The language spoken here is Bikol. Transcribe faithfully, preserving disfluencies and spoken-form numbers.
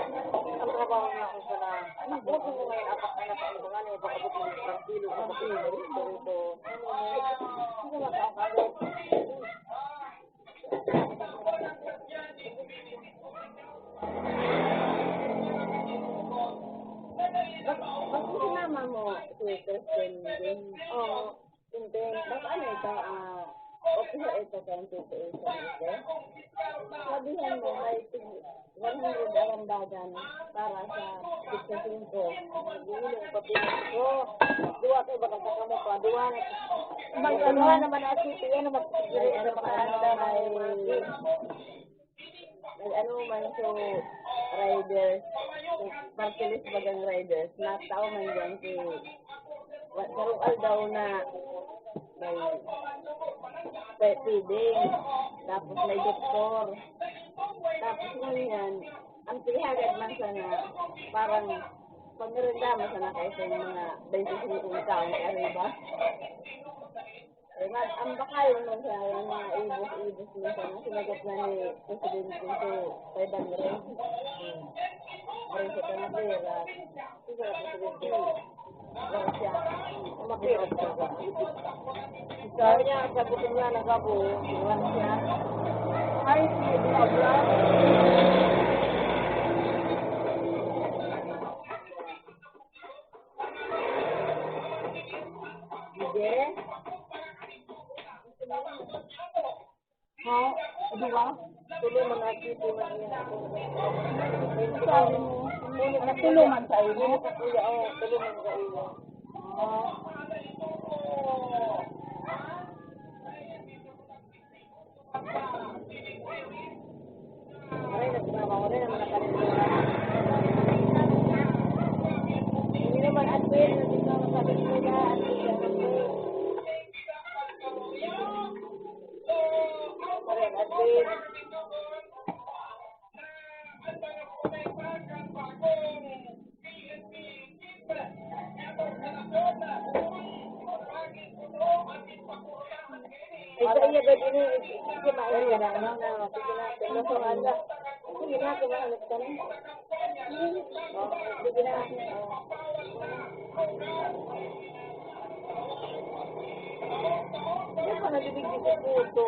Ang trabaho niya ako sa na, ano, buti mo ngayon, apat na anak, ano ba nga, ano ba, abot mo ng Pangkilo, abot mo ng Pangkilo. Bak-, bakit si mama mo, si Kristen din? Oo. Hindi. Baka ano ito, ah, official ito sa M P P A sa ito? Sabihan mo, may tig-, one hundred alambagan para sa sixty-five. Yun yung papinas ko. Duwa kayo, baka sa kamo pa. Duwa na. Mag-ano naman na C P N, magpipili ano pa, ano, may mga nag-ano man so riders, so party list bagang riders, natao man dyan si, wa-, sarong aldaw na may pe-, feeding, tapos may doktor, tapos ngunyan, ang pihagad man sana, parang pagmerienda man sana kayo sa mga twenty-five taon sa arriba. Eh, mag-, ang bakayon man siya, yung mga ibos-ibos man siya, na sinagot na ni Presidente sa President Ray. Hmm. Ray sa Canavera. Sige, Presidente. Wala siya. Umakirot siya. Ikaw niya, sagutin niya, nagabo. Wala siya. Ay, sige, wala. Sige. Ha? Duwa? Tulo man ang kiti man niya ako. Sabi mo, tulo man sa iyo? Tulo sa kuya, oh, tulo man sa iyo. Oh. Aray, nagmamawala naman ang kanila. Hindi naman admin, hindi naman sabi ko na, admin naman ko. Aray, admin. Ay, sa iya ba din eh, siya ba ay na, ano, na, sige na, sige na, sige na, sige na, sige na, sige na. Oh, sige na. Oh. Ano pa nabibigyan ko po ito?